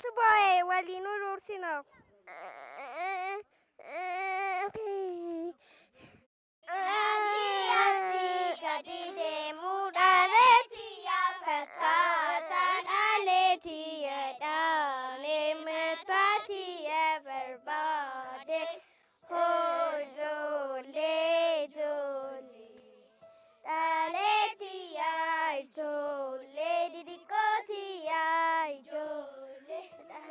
Maaltu boo'e waliin urursina. Achii achii gadi deemuu dhaleetii fakkaata dhaleetii jedhame mataatii barbaade hoo ijoollee ijoollee dhaleetii yaa ijoollee didikkootii yaa ijoollee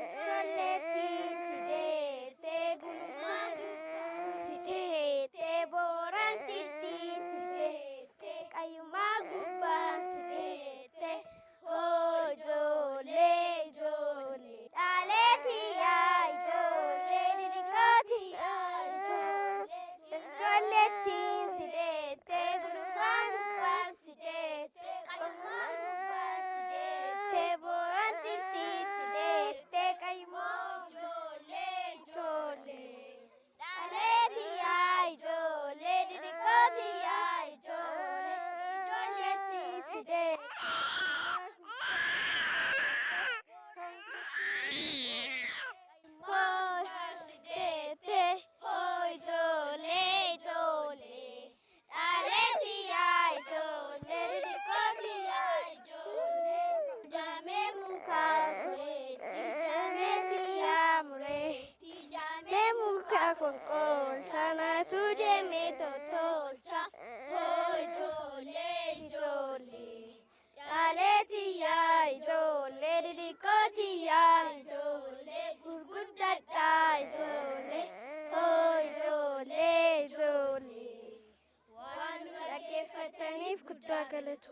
ijoolleetti sideetee gulummaa sideetee boorantitti sideetee qayyummaa gubbaa sideetee hoo ijoollee ijoollee dhaleetii yaa ijoollee didikkootii yaa ijoollee ijoolleetti sideetee gulummaa gubbaa sideetee qayyummaa gubbaa sideetee boorantitti sideetee qayyummaa ijoollee ijoollee dhaleetii yaa ijoollee didikkootii yaa ijoollee ijoolleetti sideetee. Hoo ijoollee ijoollee dhaleetii yaa ijoollee didikkootii yaa ijoollee damee mukaa mureetti dameetii yaa mureetti damee mukaa fonqolcha naatu deemee tottolcha hoo ijoollee ijoollee dhaleetii yaa ijoollee didikkootii yaa ijoollee gurguddadhaa ijoollee hoo ijoollee ijoollee waan nu dhaggeeffataniif guddaa galatu.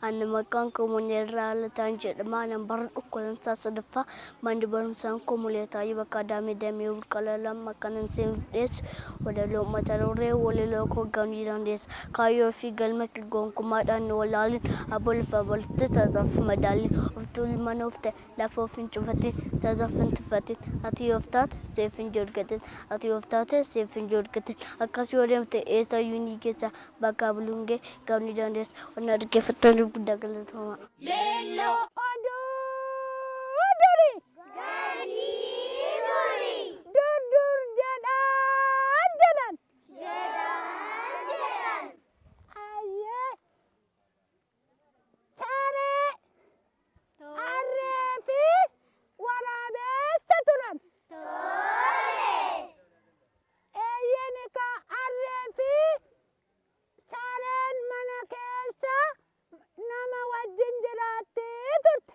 Ani maqaan koo Munirraa Lataan jedhama. Anan bara dhukkubansaa sadaffaa manni barumsaan koo Mul'ataa bakka Adaamii Damee Burqala lama kanan isin dhiyeessu walaloo mata duree walaloo koo gamii dandeessa. Kaayyoo fi galma kee gonkumaadhaan nu wallaalin abaluuf abalutti tasaaf madaalin of tuulmaan of ta'e lafa of hin cufatin tasaaf hin tuffatin ati of taate seef hin jorgatin ati of taate seef hin jorgatin akkas yoo deemte eessayyuu ni geessa bakka buluun gee gamni dandeessa. Waan dhaggeeffataniif guddaa galatoomaa. Oduu durii. Dur dur jedhaan jedhan. Ayyee. Saree. Harree fi waraabessa turan. Eeyyeen egaa harree fi sareen mana keessa nama wajjin jiraatti turte.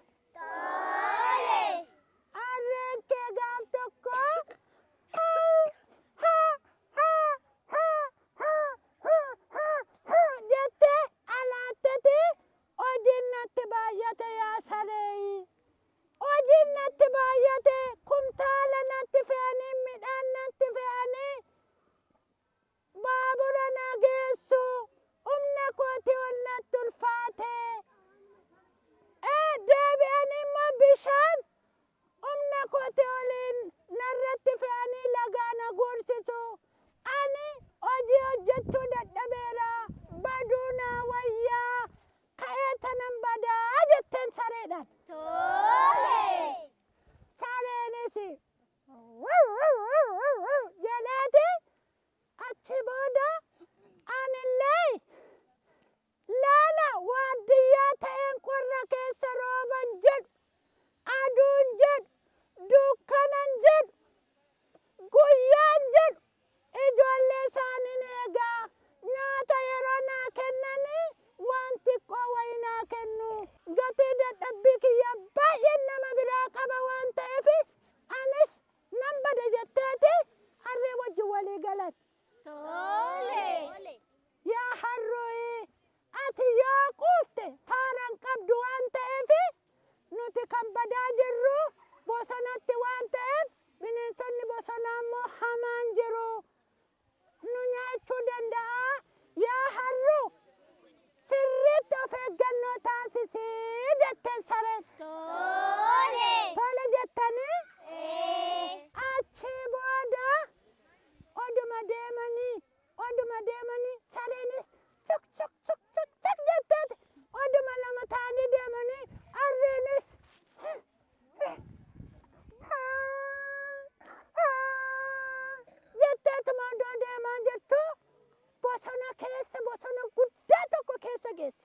keessa bosona guddaa tokko keessa geesse.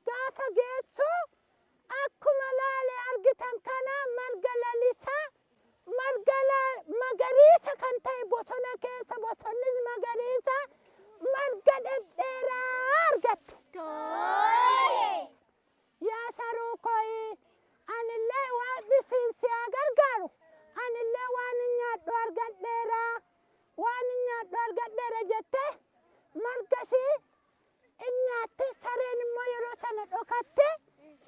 Gaafa geessu akkuma laale argitan kana marga lalisaa marga magariisa kan ta'e bosona keessa bosonnis magariisa marga dhedheeraa argatte. Yaa saruu koyi anillee waaqni siin si haa gargaaru anillee waan hin nyaadhu argadheera waan hin nyaadhu argadheera jettee marga ishii in nyaatte sareen immoo yeroo sana dhokatte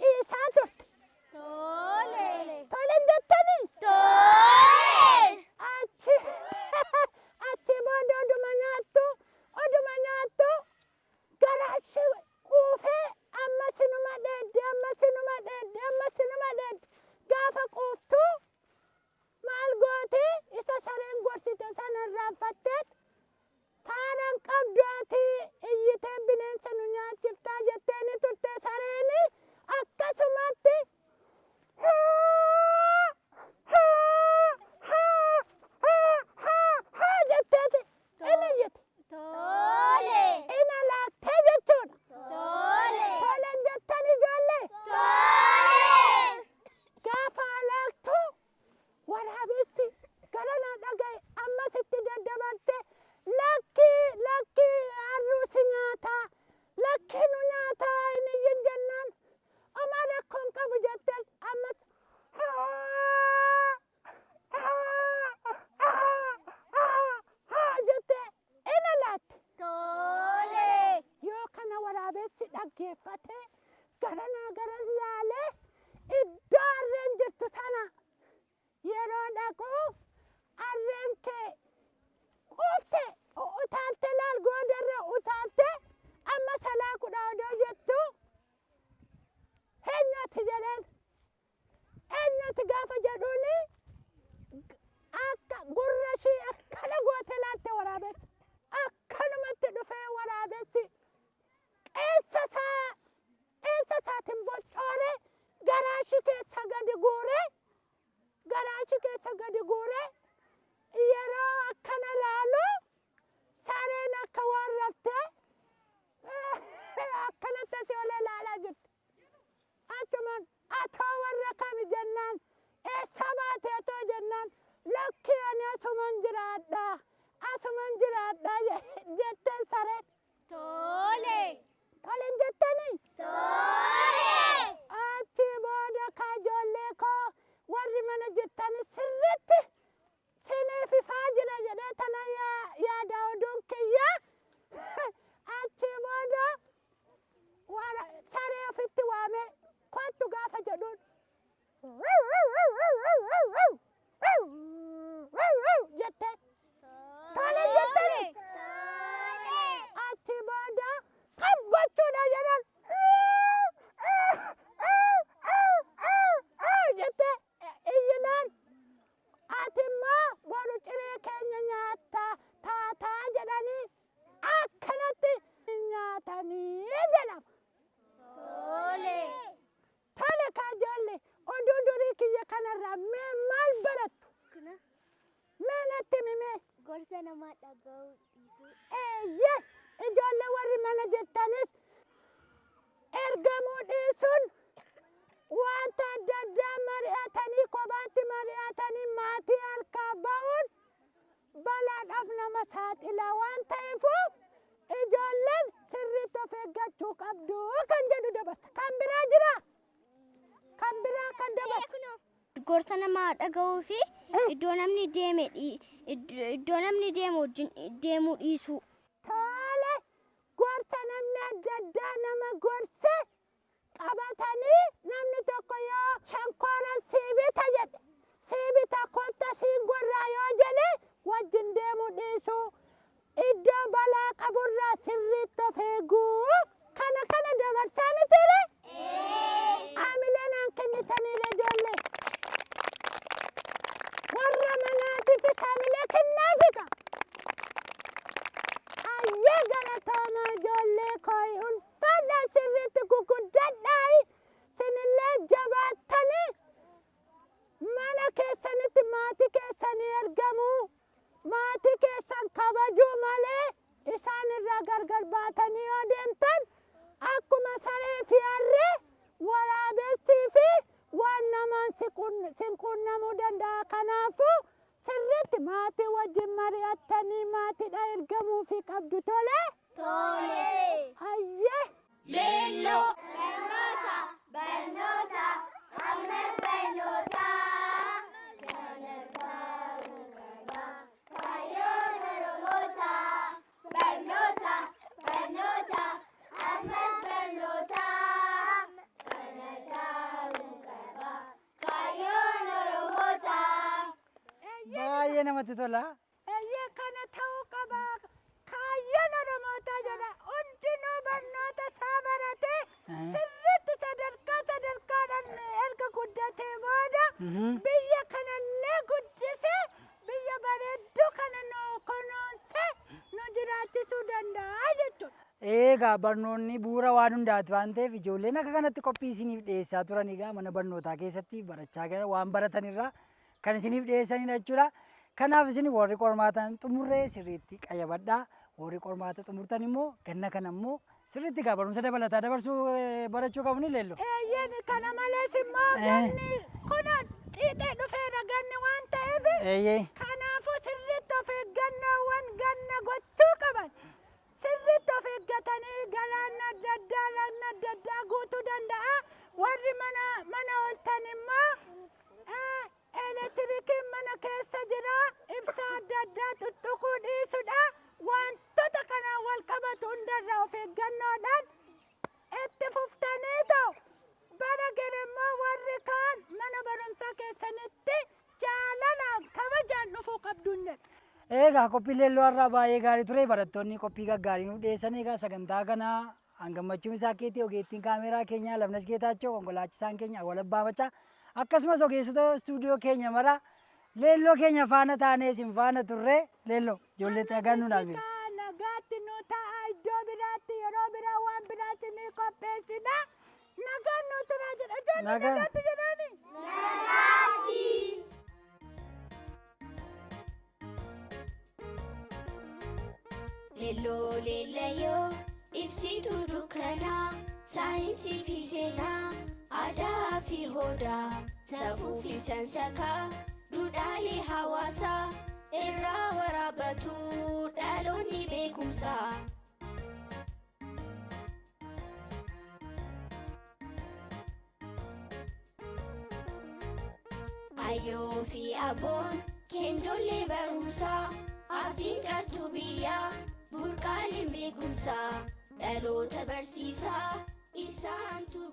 ciisaa turte. Tole hin jettanii? Achi achi booda oduma nyaattu garaa ishee quufee amma sinuma dheedde amma sinuma dheedde amma sinuma dheedde gaafa quuftu maal gooti isa sareen gorsite sana irraanfatteet faaraan qabdu ati iyyitee bineensa nu nyaachiftaa jetteeni turte sareeni akkasumatti haa haa haa haa haa haa jetteeti in iyyite. In alaaktee jechuudha. Toleen jettan ijoollee. Gaafa alaaktu waraabessi gara naa dhagaye ammasitti daddabarte lakkii lakkii harruu si nyaataa lakkii nu nyaataa hin iyyin jennaan homaa rakkoon qabu jetteen ammas haa haa haa haa haa jettee in alaatti. Yoo kana waraabessi dhaggeeffatee garanaa garas laalee iddoo harreen jirtu sana yeroo dhaqu harreen kee quufte utaalte laal goodarra utaalte amma salaa kudha odoo jettu eenyuti jedheen eenyuti gaafa jedhuuni akka gurra ishii akkana goote laalte waraabessi akkanumatti dhufee waraabessi qeensa isaa qeensa isaatiin boccoore garaa ishii keessa gadi guure garaa ishii keessa gadi guure yeroo akkana laalu sareen akka waan raftee akkanatti asii ol ilaalaa jirti. Achumaan atoo warra kami jennaan eessa baate atoo jennaan lakkii ani asuman jiraadha asuman jiraadha jetteen sareen. Tole hin jettanii? Achi booda ka ijoollee koo warri mana jirtani sirriitti siniif ifaa jira jedhee tana yaada oduun kiyya. Achi booda saree ofitti waamee kottu gaafa jedhuun jettee. Tole hin jettanii? Achi booda qab gochuudha jedhan jettee iyyinaan ati immoo boru ciree keenya nyaatta taataa jedhanii akkanatti nyaatanii jedhama. Tole kaa ijoollee oduu durii kiyya kanarraa mee maal barattu? Mee natti himi mee? Gorsa namaa dhaga'uu dhiisuu. Eeyyee ijoollee warri mana jirtanis ergamuu dhiisuun wanta adda addaa mari'atanii kophaatti mari'atanii maatii harkaa ba'uun balaadhaaf nama saaxila waan ta'eefu ijoolleen sirriitti of eeggachuu qabdu kan jedhu dabarsa. Kan biraa jira? Kan biraa kan dabarsa? Gorsa namaa dhaga'uu fi iddoo namni deeme iddoo namni deemu wajjin deemuu dhiisuu. Tole gorsa namni adda addaa nama gorse qabatanii namni tokko yoo shankooran sii bita jedhe sii bita kotta siin gorraa yoo jedhe wajjin deemuu dhiisuu iddoo balaa qaburraa sirriitti of eeguu kana kana dabarsaa mitiire? Haamilee naan kennitaniire ijoollee. Warra manaatiifis haamilee kennaafika. Ayyee galatooma ijoollee koo ulfaadha sirriitti guguddadhaa sinillee jabaattanii mana keessanitti maatii keessanii ergamuu maatii keessan kabajuu malee isa qabdu tole. Tole. Hayyee. Leelloo. Barnoota. Barnoota. Ammas barnoota. Kana ta'uu qaba. Kaayyoon Oromoota. Barnoota. Barnoota. Ammas barnoota. Kana ta'uu qaba. Kaayyoon Oromoota. Baay'ee namatti tola. Eeyyee, kana ta'uu qaba. Kaayyoon Oromootaa jedha. Hundinuu barnoota isaa baratee sirriitti sadarkaa sadarkaadhaan erga guddatee booda biyya kanallee guddisee biyya bareedduu kana nu kunuunsee nu jiraachisuu danda'a jechuudha. Egaa barnoonni bu'uura waan hundaati waan ta'eef, ijoolleen akka kanatti qophii isiniif dhiyeessaa turan. Egaa mana barnootaa keessatti barachaa gara waan baratanirraa kan isiniif dhiyeessanidha jechuudha. Kanaaf isin warri qormaatan xumurree sirriitti qayyabadhaa. Warri qormaata xumurtan immoo ganna kana immoo sirriitti egaa barumsa dabalataa dabarsuu barachuu qabu ni leello. Eeyyeen, kana malees immoo ganni kun xiixee dhufeera ganni waan ta'eef, kanaafuu sirriitti of eeggannoowwan ganna gochuu qaban sirriitti of eeggatanii, galaanni adda addaa, lagni adda addaa guutuu danda'a. Warri mana ooltan immoo elektirikiin mana keessa jira, ibsaa adda addaa tuttuquu dhiisudha. Wantoota kanaan wal qabatu hundarraa of eeggannoodhaan itti fuftanii ta'u. Bara gare immoo warri kaan mana barumsaa keessanitti jaalalaan kabajaan dhufuu qabdu hin jedha. Egaa qophii leelloo har'aa baay'ee gaarii ture. Barattoonni qophii gaggaarii nuuf dhiyeessan. Egaa sagantaa kana hangammachuun isaa keetii, ogeettiin kaameeraa keenyaa Lamnash Geetaachoo, konkolaachisaan keenya Awwal Abbaa Macaa, akkasumas ogeessota istuudiyoo keenya mara leelloo keenya faana taanee isin faana turre. Leelloo ijoolleetti agarnu naaf. Nagaatti nu ta'a. Iddoo biraatti yeroo biraa waan biraa isinii qopheessina. Nagaan nu turaa jedha. Ijoollee, nagaatti jedhani. Nagaatti. Leelloo leellayyoo, ibsituu dukkanaa, saayinsii fi seenaa, aadaa fi hodaa, safuu fi sansakaa, duudhaalee hawaasaa irraa waraabatu dhaloonni beekumsaa. Ayyoo fi aboon keenjollee barumsaa, abdiin qartuu biyyaa, burqaaleen beekumsaa, dhaloota barsiisaa isaantu.